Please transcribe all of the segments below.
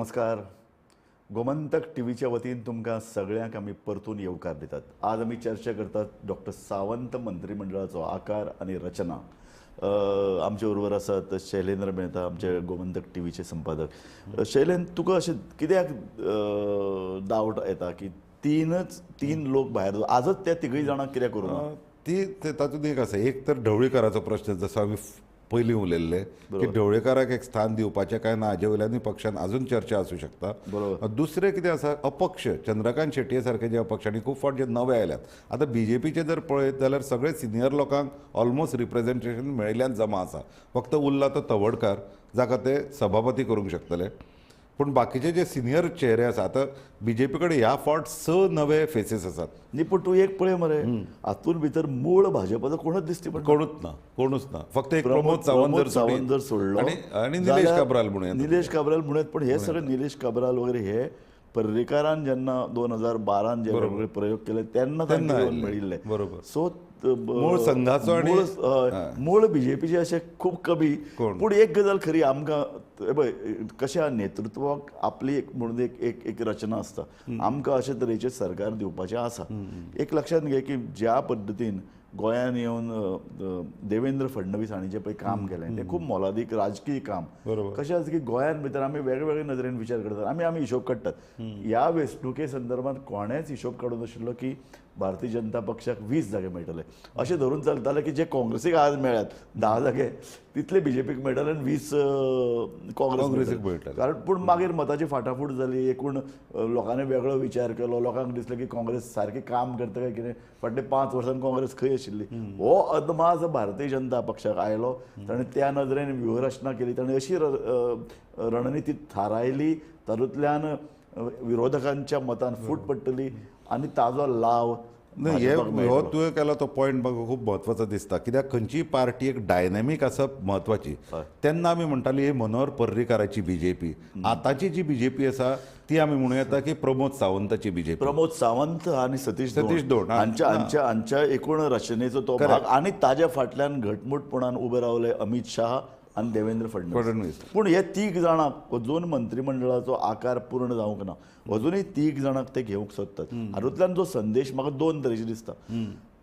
नमस्कार. गोमंतक टीव्हीच्या वतीन तुमकां सगळ्यांक आमी परतून येवकार दितात. आज आमी चर्चा करतात डॉक्टर सावंत मंत्रिमंडळाचो आकार आनी रचना. आमचे बरोबर आसात शैलेंद्र मेहता, आमचे गोमंतक टीव्हीचे संपादक. शैलेंद्र, तुका अशें कित्याक डावट येता की तीन लोक भायर आजच त्या तिगूय जाणांक कित्याक करूं? ती तातूंत एक आसा, एक तर ढवळीकाराचो प्रश्न, जसो आमी पयलीं उलयल्ले की ढवळीकाराक एक स्थान दिवपाचें काय ना हाजे वयल्यानूय पक्षान अजून चर्चा आसूं शकता. बरोबर. दुसरें कितें आसा, अपक्ष चंद्रकांत शेटये सारखे जे अपक्ष आनी खूब फावट जे नवे आयल्यात, आतां बीजेपीचे जर पळयत जाल्यार सगळे सिनियर लोकांक ऑलमोस्ट रिप्रेझेंटेशन मेळिल्ल्यान जमा आसा. फक्त उरला तो तवडकार जाका ते सभापती करूंक शकतले, पूण बाकीचे जे सिनियर चेहरे आसा, आतां बीजेपी कडेन ह्या फावट 6 नवे फेसीस आसात. न्ही, पूण तूं एक पळय मरे, हातूंत भितर मूळ भाजपाचो कोणूच दिसती पडना. कोणूच ना, फक्त एक प्रमोद सावंत जर सोडलो आनी निलेश काब्राल म्हणून, निलेश काब्राल म्हणून. पण हे सगळे निलेश काब्राल वगैरे हे पर्रीकारान जेन्ना 2012 जे वेगवेगळे प्रयोग केले तेन्ना तांकां मेळिल्ले. बरोबर. सो मूळ संघाचो मूळ बीजेपीचे अशे खूब कमी. पूण एक गजाल खरी, आमकां पळय कशें नेतृत्वाक आपली एक म्हणून एक एक एक रचना आसता. आमकां अशे तरेचें सरकार दिवपाचें आसा. एक लक्षांत घे की ज्या पद्दतीन गोंयान येवन देवेंद्र फडणवीस हांणी जें पळय काम केलें तें खूब मोलादीक राजकीय काम. कशें आसा की गोंयान भितर आमी वेगवेगळे नदरेन विचार करतात, आमी आमी हिशोब काडटात. ह्या वेंचणुके संदर्भात कोणेंच हिशोब काडूंक नाशिल्लो की भारतीय जनता पक्षाक 20 जागे मेळटले. अशें धरून चलतालें की जे काँग्रेसीक आज मेळ्ळ्यात 10 जागे तितले बीजेपीक मेळटले आनी 20 काँग्रेसीक मेळटले. कारण पूण मागीर मताची फाटाफूट जाली, एकूण लोकांनी वेगळो विचार केलो, लोकांक दिसलें की काँग्रेस सारकें काम करता काय कितें. फाटले 5 वर्सांनी काँग्रेस खंय आशिल्ली हो अदमास भारतीय जनता पक्षाक आयलो. ताणें त्या नदरेन व्यूहरचना केली, ताणें अशी रणनिती थारायली तातूंतल्यान विरोधकांच्या मतान फूट पडटली आनी ताजो लाव. हो तुवें केला तो पॉयंट म्हाका खूब म्हत्वाचो दिसता, कित्याक खंयचीय पार्टी एक डायनॅमीक आसप म्हत्वाची. तेन्ना आमी म्हणटाली मनोहर पर्रीकाराची बीजेपी, आतांची जी बीजेपी आसा ती आमी म्हणूं येता की प्रमोद सावंताची बीजेपी. प्रमोद सावंत आनी सतीश दोण हांच्या हांच्या हांच्या एकूण रचनेचो तो भाग आनी ताज्या फाटल्यान घटमूटपणान उबे रावले अमित शाह आनी देवेंद्र फडणवीस. पूण हे 3 जाणांक अजून मंत्रिमंडळाचो आकार पूर्ण जावंक ना, अजुनूय 3 जाणांक ते घेवंक सोदतात. हातूंतल्यान जो संदेश म्हाका 2 तरेचे दिसता.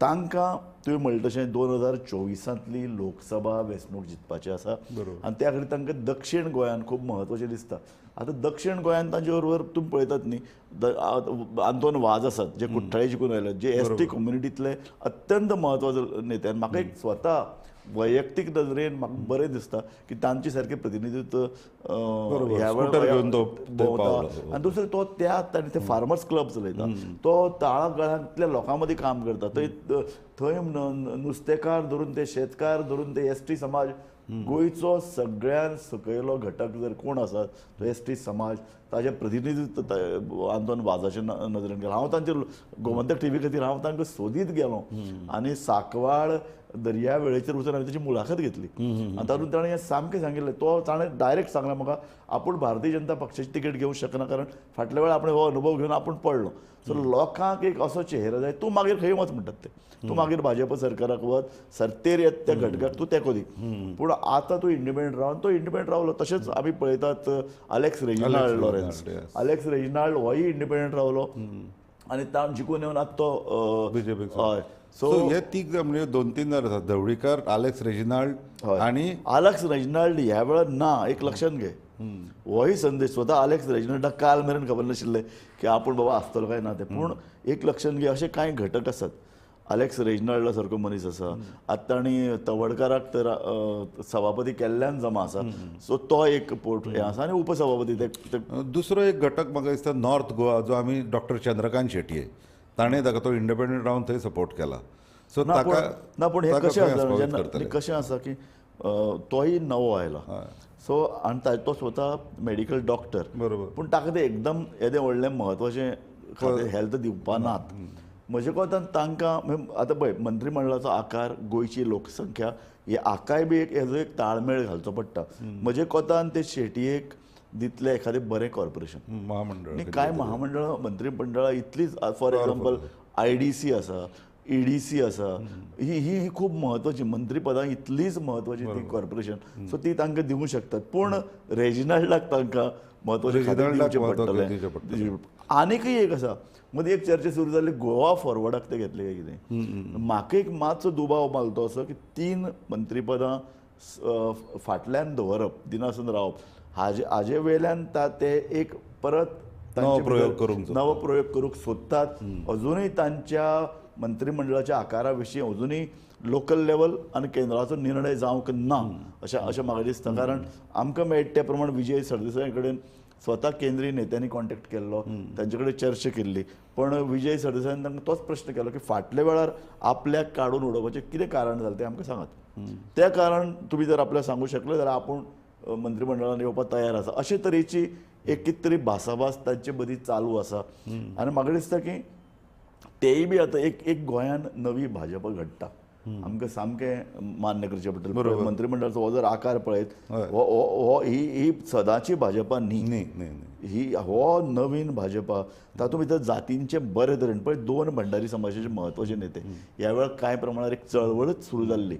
तांकां तुवें म्हणलें तशें 2024 लोकसभा वेंचणूक जिखपाची आसा आनी त्या खातीर तांकां दक्षीण गोंयांत खूब म्हत्वाचें दिसता. आतां दक्षीण गोंयांत तांचे बरोबर तुमी पळयतात न्ही, आंतोन वाज आसात जे कुठ्ठाळे जिखून आयल्यात, जे एस टी कम्युनिटींतले अत्यंत म्हत्वाचो नेते. आनी म्हाका एक स्वता वैयक्तीक नदरेन म्हाका बरें दिसता की तांचे सारकें प्रतिनिधित्व ह्या वेळार भोंवता. आनी दुसरें तो त्या ताणें ते फार्मर्स क्लब चलयता, तो तळागाळांतल्या लोकां मदीं काम करता. थंय थंय नुस्तेकार धरून ते शेतकार धरून ते एस टी समाज, गोंयचो सगळ्यान सकयलो घटक जर कोण आसा तो एस टी समाज, ताजें प्रतिनिधित्व आंतोन वाजाचे नदरेन केलां. हांव तांचे गोमंतक टीव्ही खातीर हांव तांकां सोदीत गेलो आनी सांकवाळ दर्या वेळेचेर वचून हांवें ताची मुलाखत घेतली आनी तातूंत ताणें हें सामकें सांगिल्लें. तो ताणें डायरेक्ट सांगलें म्हाका, आपूण भारतीय जनता पक्षाची तिकेट घेवंक शकना कारण फाटल्या वेळार आपणें हो अनुभव घेवन आपूण पडलो. सो लोकांक एक असो चेहरो जाय, तूं मागीर खंय वच म्हणटात ते, तूं मागीर भाजप सरकाराक वच, सरतेर येत त्या घटकाक तूं तेंको दी, पूण आतां तूं इंडिपेंडंट रावन. तो इंडिपेंडंट रावलो. तशेंच आमी पळयतात Alex Reginald Lawrence, Alex Reginald होय इंडिपेंडंट रावलो आनी ताण जिखून येवन आतां तो बीजेपी. हय. सो हे 3 म्हणजे 2-3 जाण आसात, ढवळीकर, आलेक्स रेजिनाल्ड आनी आलेक्स रेजिनाल्ड ह्या वेळार ना. एक लक्षांत घे, होय संदेश स्वता आलेक्स रेजिनाल्डाक काल मेरेन खबर नाशिल्लें की आपूण बाबा आसतलो काय ना तें. पूण एक लक्षांत घे, अशे कांय घटक आसात. आलेक्स रेजिनाल्डा सारको मनीस आसा, आतां तांणी तवडकाराक तर सभापती केल्ल्यान जमा आसा, सो तो एक पोर्ट हें आसा आनी उपसभापती ते. दुसरो एक घटक म्हाका दिसता नॉर्थ गोवा, जो आमी डॉक्टर चंद्रकांत शेटये ताणें ताका तो इंडिपेंडंट रावन थंय सपोर्ट केला. सो ताका ना, पूण हें कशें आसा जेन्ना कशें आसा की तोय नवो आयला, सो आनी तो स्वता मेडिकल डॉक्टर, बरोबर, पूण ताका तें एकदम येदें व्हडलें म्हत्वाचें खातें हेल्थ दिवपा नात. म्हजे कोतान तांकां आतां पळय मंत्रिमंडळाचो आकार, गोंयची लोकसंख्या, हे आकाय बी एक हेजो एक ताळमेळ घालचो पडटा. म्हजे कोतान ते शेटयेक दितले एखादें बरें कॉर्पोरेशन, महामंडळ. कांय महामंडळां मंत्रिमंडळां इतलीच, फॉर एग्जाम्पल IDC आसा, ईडीसी आसा, ही ही खूब म्हत्वाची मंत्रीपदां इतलीच म्हत्वाची ती कॉर्पोरेशन, सो ती तांकां दिवंक शकतात. पूण रेजिनाल्डाक तांकां म्हत्वाचें खातें दिवचें पडटलें. आनीकय एक आसा, मदीं एक चर्चा सुरू जाली गोवा फॉरवर्डाक ते घेतले काय कितें. म्हाका एक मातसो दुबाव मारलो असो की 3 मंत्रीपदां फाटल्यान दवरप, दिनासून रावप, हाजे वेल्यान ते एक परत नवो प्रयोग करूंक सोदतात. अजूनय तांच्या मंत्रिमंडळाच्या आकारा विशीं अजूनय लोकल लेवल आनी केंद्राचो निर्णय जावंक ना अशें अशें म्हाका दिसता. कारण आमकां मेळटा ते प्रमाण विजय सरदेसाय कडेन स्वता केंद्रीय नेत्यांनी कॉन्टेक्ट केल्लो, तांचे कडेन चर्चा केल्ली, पण विजय सरदेसायान तांकां तोच प्रश्न केलो की फाटल्या वेळार आपल्याक काडून उडोवपाचें कितें कारण जालें तें आमकां सांगात. तें कारण तुमी जर आपल्याक सांगूंक शकले जाल्यार आपूण मंत्रिमंडळान येवपाक तयार आसा, अशे तरेची एक कितें तरी भासाभास तांचे मदीं चालू आसा. आनी म्हाका दिसता की तेय बी आतां एक एक गोंयान नवी भाजपा घडटा, आमकां सामकें मान्य करचें पडटलें. मंत्रिमंडळाचो हो जर आकार पळयत, हो ही सदांची भाजपा न्ही, ही हो नवीन भाजपा. तातूंत भितर जातींचे बरे तरेन पळय 2 भंडारी समाजाचे म्हत्वाचे नेते ह्या वेळार कांय प्रमाणार एक चळवळच सुरू जाल्ली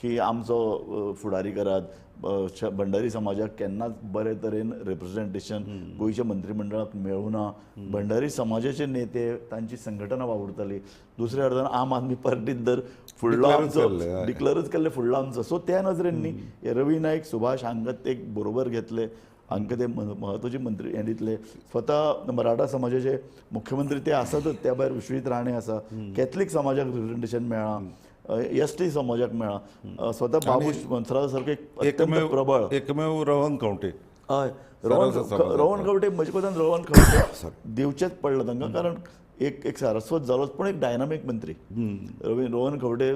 की आमचो फुडारी करात, भंडारी समाजाक केन्नाच बरे तरेन रिप्रेझेंटेशन गोंयच्या मंत्रिमंडळाक मेळूना, भंडारी समाजाचे नेते तांची संघटना वावुरताली. दुसऱ्या अर्थान आम आदमी पार्टीन तर फुडलो आमचो डिक्लरच केल्ले फुडलो आमचो. सो त्या नजरेन न्ही रवी नायक, सुभाष हांकां ते बरोबर घेतले, हांकां ते म्हत्वाचे मंत्री हें दितले. स्वता मराठा समाजाचे मुख्यमंत्री ते आसातच, त्या भायर विश्वजीत राणे आसा, कॅथलीक समाजाक रिप्रेझेंटेशन मेळ्ळां, एस टी समाजाक मेळ्ळां, स्वता बाबूश मनसरा सारके अत्यंत प्रबळ एकमेव रोहन खंवटे. हय, रोहन खंवटे म्हजे कोतान रोहन खंवटे दिवचेंच पडलें तांकां, कारण एक एक सारस्वत जालोच, पण एक डायनामीक मंत्री रोहन खंवटे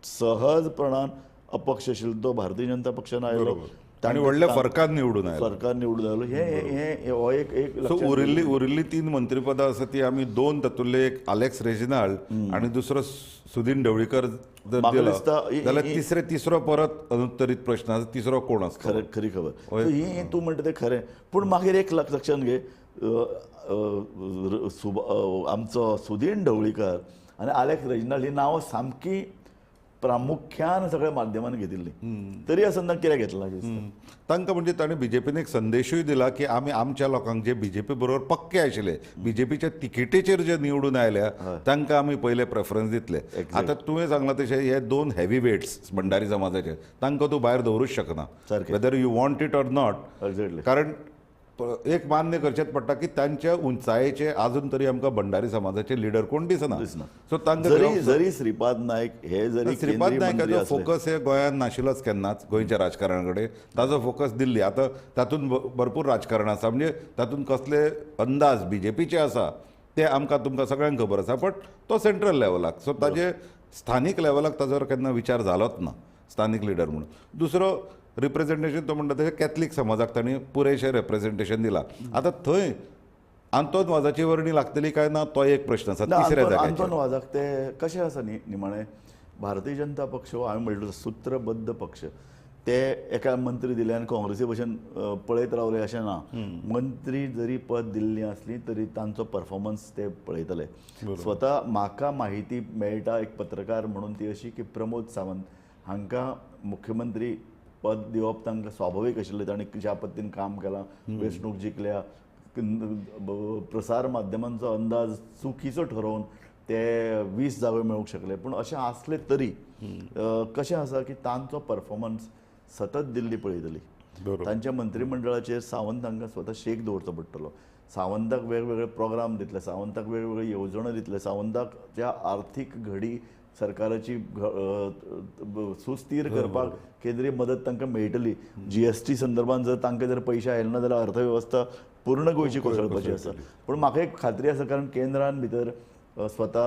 सहजपणान अपक्ष आशिल्लो, तो भारतीय जनता पक्षान आयलो आनी व्हडल्या फरकान निवडून आयलो, फरकान निवडून आयलो. हे हो एक एक उरिल्ली उरिल्ली 3 मंत्रीपदां आसा ती आमी 2 तातूंतले एक आलेक्स रेजिनाल्ड आनी दुसरो सुदीन ढवळीकर जर दिलो जाल्यार तिसरो परत अनुत्तरीत प्रश्न आसा, तिसरो कोण आसता? खरें, खरी खबर ही तूं म्हणटा तें खरें. पूण मागीर एक लक्षांत घे, आमचो सुदीन ढवळीकर आनी आलेक्स रेजिनाल्ड ही नांवां सामकी प्रामुख्यान सगळ्या माध्यमांनी घेतिल्ली, तरी आसतना कित्याक घेतला तांकां? म्हणजे ताणें बीजेपीन एक संदेशूय दिला की आमी आमच्या लोकांक जे बीजेपी बरोबर पक्के आशिल्ले, बीजेपीच्या तिकेटीचेर जे निवडून आयल्या तांकां आमी पयले प्रेफरन्स दितले. आतां तुवें सांगलां तशें हे 2 हेवी वेट्स भंडारी समाजाचे तांकां तूं भायर दवरूंक शकना, whether you want it or not. कारण एक मान्य करचेंच पडटा की तांच्या उंचायेचे अजून तरी आमकां भंडारी समाजाचे लिडर कोण दिसना. सो तांकां जरी श्रीपाद नायक हे जरी श्रीपाद नायकाचो फोकस हे गोंयांत नाशिल्लोच केन्नाच, गोंयच्या राजकारणा कडेन ताजो फोकस दिल्ली. आतां तातूंत भरपूर राजकारण आसा, म्हणजे तातूंत कसले अंदाज बीजेपीचे आसा ते आमकां तुमकां सगळ्यांक खबर आसा, बट तो सेंट्रल लेवलाक, सो ताजे स्थानीक लेवलाक ताजो केन्ना विचार जालोच ना स्थानीक लिडर म्हणून. दुसरो रिप्रेझेंटेशन तो म्हणटा तशें कॅथलीक समाजाक तांणी पुरेशें रिप्रेझेंटेशन दिलां. आतां थंय आंतोन वाजाची वर्णी लागतली काय ना तो एक प्रश्न आसा. तिसऱ्या जाग्याचेर आंतोन वाजाक ते कशें आसा न्ही, निमाणें भारतीय जनता पक्ष हो हांवें म्हणलो सूत्रबद्ध पक्ष, ते एका मंत्री दिले आनी काँग्रेसी भशेन पळयत रावले अशें ना. मंत्री जरी पद दिल्ली आसली तरी तांचो परफॉर्मन्स ते पळयतले. स्वता म्हाका म्हायती मेळटा एक पत्रकार म्हणून ती अशी की प्रमोद सावंत हांकां मुख्यमंत्री पद दिवप तांकां स्वाभावीक आशिल्लें, तांणी ज्या पद्दतीन काम केलां, वेंचणूक जिखल्या, प्रसार माध्यमांचो अंदाज चुकीचो ठरोवन ते 20 जागे मेळूंक शकले. पूण अशें आसलें तरी कशें आसा की तांचो परफॉर्मन्स सतत दिल्ली पळयतली. तांच्या मंत्रिमंडळाचेर सावंत हांकां स्वता शेक दवरचो पडटलो, सावंताक वेगवेगळे प्रोग्राम दितले, सावंताक वेगवेगळ्यो येवजण्यो दितले, सावंताक ज्या आर्थीक घडी सरकाराची सुस्थीर करपाक केंद्रीय मदत तांकां मेळटली. जीएसटी संदर्भात जर तांकां जर पयशे आयले ना जाल्यार अर्थवेवस्था पूर्ण गोंयची कोसळपाची आसा. पूण म्हाका एक खात्री आसा, कारण केंद्रान भितर स्वता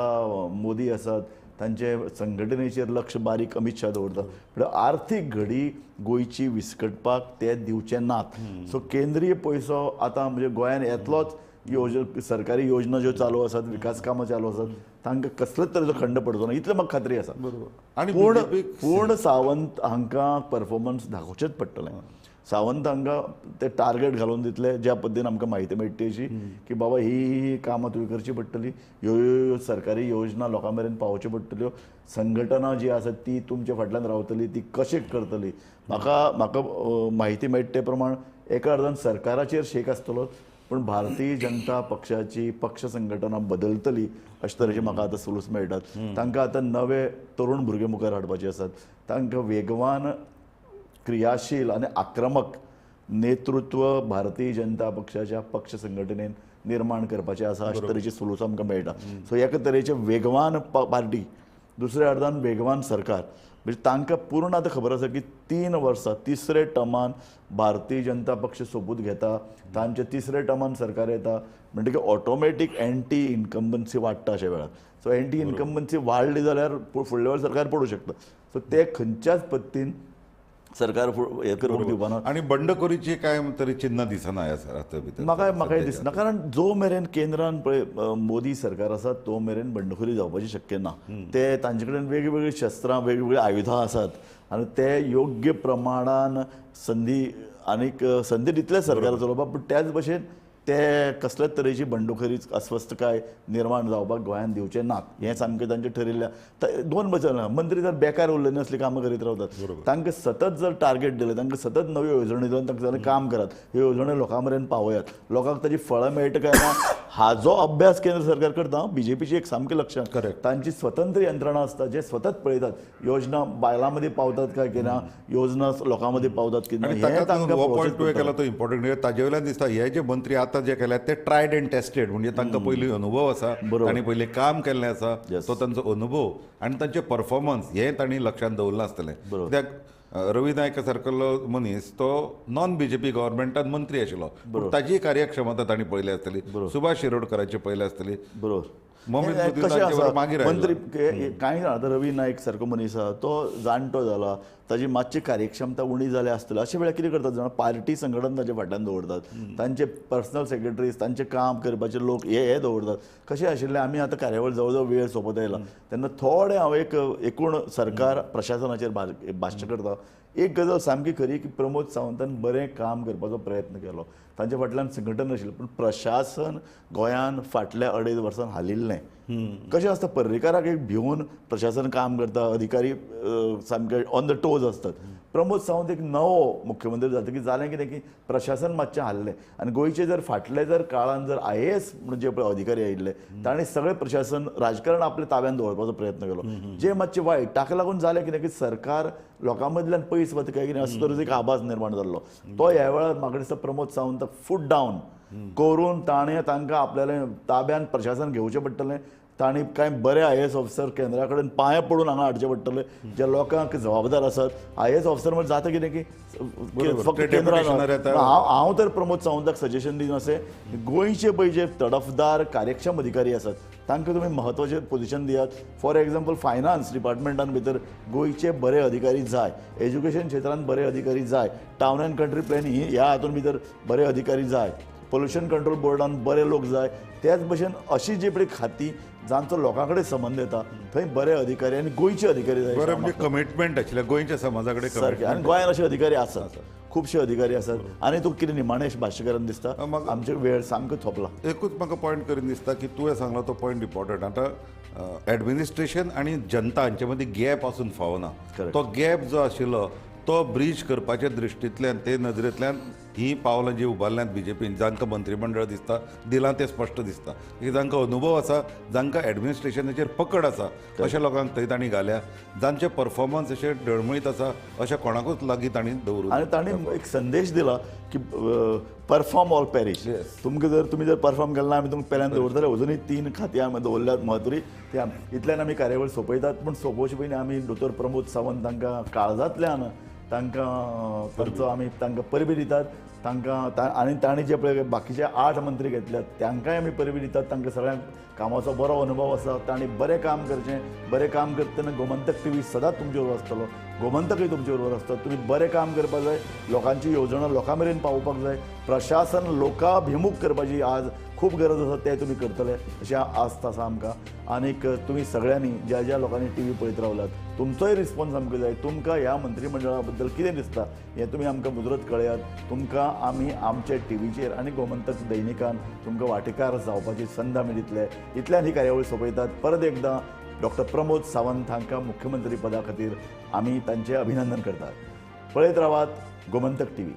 मोदी आसात, तांचे संघटनेचेर लक्ष बारीक अमित शाह दवरता, पूण आर्थीक घडी गोंयची विस्कटपाक ते दिवचे नात. सो केंद्रीय पयसो आतां म्हणजे गोंयान येतलोच, सरकारी योजना ज्यो चालू आसात, विकास कामां चालू आसात, तांकां कसलेच तरेचो खंड पडचो ना इतलें म्हाका खात्री आसा. आनी पूण पूण सावंत हांकां परफॉर्मन्स दाखोवचेंच पडटलें. सावंत हांकां ते टार्गेट घालून दितले, ज्या पद्दतीन आमकां म्हायती मेळटा अशी की बाबा ही ही कामां तुवें करची पडटली, ह्यो ह्यो सरकारी योजना लोकां मेरेन पावोवच्यो पडटल्यो, संघटना जी आसा ती तुमच्या फाटल्यान रावतली, ती कशें करतली. म्हाका म्हाका म्हायती मेळटा ते प्रमाण एका अर्दान सरकाराचेर शेक आसतलो पूण भारतीय जनता पक्षाची पक्ष संघटना बदलतली अशे तरेचे म्हाका आतां सुलूस मेळटात. तांकां आतां नवे तरुण भुरगे मुखार हाडपाचे आसात. तांकां वेगवान क्रियाशील आनी आक्रमक नेतृत्व भारतीय जनता पक्षाच्या पक्ष संघटनेन निर्माण करपाचें आसा अशे तरेची सुलूस आमकां मेळटा. सो एका तरेचे वेगवान पार्टी, दुसऱ्या अर्दान वेगवान सरकार, म्हणजे तांकां पूर्ण आतां खबर आसा की 3 वर्सां तिसरे टर्मान भारतीय जनता पक्ष सोबूत घेता, तांचे तिसरे टर्मान सरकार येता म्हणटकीर ऑटोमॅटीक एंटी इन्कम्बन्सी वाडटा अशा वेळार. सो एंटी इन्कम्बन्सी वाडली जाल्यार फुडल्या वेळार सरकार पडूं शकता. सो ते खंयच्याच पद्दतीन सरकार हे करूंक दिवपाना. आनी बंडखोरीची काय तरी चिन्ह दिसना ह्या सर भितर म्हाका म्हाकाय दिसना, कारण जो मेरेन केंद्रान पळय मोदी सरकार आसा तो मेरेन बंडखोरी जावपाची शक्य ना. ते तांचे कडेन वेगवेगळीं शस्त्रां वेगवेगळीं आयुधां आसात आनी ते योग्य प्रमाणान संदी आनीक संदी दितले सरकार चलोवपाक, पूण त्याच भशेन ते कसल्याच तरेची बंडखोरी अस्वस्थकाय निर्माण जावपाक गोंयांत दिवचे नात हें सामकें तांचें ठरिल्लें. दोन बचल मंत्री जर बेकार उरले न्ही असलीं कामां करीत रावतात, तांकां सतत जर टार्गेट दिलें, तांकां सतत नव्यो येवजण्यो दिल्यो तांकां जाल्यार काम करात, ह्यो येवजण्यो लोकां मेरेन पावयात, लोकांक ताची फळां मेळटा काय ना हाजो अभ्यास केंद्र सरकार करता. बीजेपीची एक सामकें लक्षात, तांची स्वतंत्र यंत्रणा आसता जे स्वतत पळयतात योजना बायलां मदीं पावतात काय की ना, योजना लोकां मदीं पावतात की ना. हें तांकां पॉयंट तुवें केला तो इम्पॉर्टंट. ताजे वयल्यान दिसता हे जे मंत्री आतां जे केल्यात ते ट्रायड एंड टेस्टेड, म्हणजे तांकां पयलीं अनुभव आसा, तांणी पयलीं काम केल्लें आसा, तो तांचो अनुभव आनी तांचे परफॉर्मन्स हें तांणी लक्षांत दवरलां आसतलें. कित्याक रवी नायक सारकेलो मनीस तो नॉन बीजेपी गव्हर्मेंटान मंत्री आशिल्लो, पूण ताजी कार्यक्षमता तांणी पळयली आसतली, सुभाष शिरोडकराची पळयली आसतली. बरोबर. मंत्री कांय जाणा आतां रवी नायक सारको मनीस आसा तो जाणटो जाला, ताजी मातशी कार्यक्षमता उणी जाल्या आसतली. अशा वेळार कितें करतात जाणा, पार्टी संघटन ताजे फाटल्यान दवरतात, तांचे पर्सनल सेक्रेटरीज, तांचे काम करपाचे लोक हे दवरतात. कशें आशिल्लें आमी आतां कार्यावळ जवळ जवळ वेळ सोंपत आयला तेन्ना थोडें हांव एक एकूण सरकार प्रशासनाचेर भाश्य करता. एक गजाल सामकी खरी की प्रमोद सावंतान बरें काम करपाचो प्रयत्न केलो, तांच्या फाटल्यान संघटन आशिल्लें, पूण प्रशासन गोंयान फाटल्या 2.5 वर्सां हालिल्लें. कशें आसता पर्रीकाराक एक भिवन प्रशासन काम करता, अधिकारी सामके ऑन the toes आसतात. प्रमोद सावंत एक नवो मुख्यमंत्री जातकीर जालें कितें की प्रशासन मातशें हाल्लें आनी गोंयचे जर फाटले जर काळान जर IAS म्हणून जे पळय अधिकारी आयिल्ले तांणी सगळें प्रशासन राजकारण आपल्या ताब्यान दवरपाचो प्रयत्न केलो, जे मातशें वायट. ताका लागून जालें कितें की सरकार लोकां मदल्यान पयस वता काय कितें असो तरेचो एक आभास निर्माण जाल्लो. तो ह्या वेळार म्हाका दिसता प्रमोद सावंताक फूट डावन करून ताणें तांकां आपल्याले ताब्यान प्रशासन घेवचें पडटलें. तांणी कांय बरे IAS officer केंद्रा कडेन पांय पडून हांगा हाडचे पडटले जे लोकांक जबाबदार आसात. IAS officer म्हणजे जाता कितें की फक्त केंद्रान. हांव तर प्रमोद सावंताक सजेशन दिवन अशें गोंयचे पळय जे तडफदार कार्यक्षम अधिकारी आसात तांकां तुमी म्हत्वाचें पोजिशन दियात. फॉर एग्जाम्पल फायनान्स डिपार्टमेंटान भितर गोंयचे बरे अधिकारी जाय, एज्युकेशन क्षेत्रांत बरे अधिकारी जाय, टावन अँड कंट्री प्लॅन ह्या हातून भितर बरे अधिकारी जाय, पोल्युशन कंट्रोल बोर्डान बरे लोक जाय. त्याच भशेन अशी जी पळय खाती जांचो लोकां कडेन संबंद येता थंय बरे अधिकारी आनी गोंयचे अधिकारी जाय. बरें, म्हणजे कमिटमेंट आशिल्लें गोंयच्या समाजा कडेन सारकें. आनी गोंयांत अशे अधिकारी आसात, खुबशे अधिकारी आसात. आनी तूं कितें निमाणें भाश्यकारान दिसता आमचे वेळ सामको थोपला. एकूच म्हाका पॉयंट करून दिसता की तुवें सांगला तो पॉयंट इम्पॉर्टंट. आतां एडमिनिस्ट्रेशन आनी जनता हांचे मदीं गॅप आसून फावना. तो गॅप जो आशिल्लो तो ब्रीज करपाच्या दृश्टींतल्यान ते नदरेंतल्यान ही पावलां जी उबारल्यांत बीजेपीन, जांकां मंत्रीमंडळ दिसता दिलां तें स्पश्ट दिसता की जांकां अनुभव आसा, जांकां एडमिनिस्ट्रेशनाचेर पकड आसा अशा लोकांक थंय तांणी घाल्या, जांचे परफॉर्मन्स अशें डळमळीत आसा अशें कोणाकूच लागीं तांणी दवरूं. आनी तांणी एक संदेश दिला की परफॉर्म ऑर पॅरिश. तुमकां जर तुमी जर परफॉर्म केलें ना आमी तुमकां पेल्यान दवरतले. अजुनूय 3 खातीं आमी दवरल्यात म्हत्वी, ते इतल्यान आमी कार्यावळ सोंपयतात. पूण सोंपोवचे पयलीं आमी दोतोर प्रमोद सावंत तांकां काळजांतल्यान तांकां तांचो आमी तांकां परबी दितात. तांकां आनी तांणी जे पळय बाकीचे 8 मंत्री घेतल्यात तांकांय आमी परबी दितात. तांकां सगळ्यांक कामाचो बरो अनुभव आसा, तांणी बरें काम करचें. बरें काम करतना गोमंतक टीव्ही सदांच तुमचे बरोबर आसतलो, गोमंतकय तुमचे बरोबर आसता. तुमी बरें काम करपाक जाय, लोकांची येवजणां लोकां मेरेन पावोवपाक जाय, प्रशासन लोकाभिमुख करपाची आज खूब गरज आसा, तें तुमी करतले अशें आस्त आसा आमकां. आनीक तुमी सगळ्यांनी ज्या ज्या लोकांनी टीव्ही पळयत रावल्यात तुमचोय रिस्पॉन्स आमकां जाय. तुमकां ह्या मंत्रीमंडळा बद्दल कितें दिसता हें तुमी आमकां मुजरत कळयात. तुमकां आमी आमच्या टीव्हीचेर आनी गोमंतक दैनिकान तुमकां वांटेकार जावपाची संद आमी दितले. इतल्यान ही कार्यावळ सोंपयतात. परत एकदां डॉक्टर प्रमोद सावंत हांकां मुख्यमंत्री पदा खातीर आमी तांचें अभिनंदन करतात. पळयत रावात गोमंतक टीव्ही.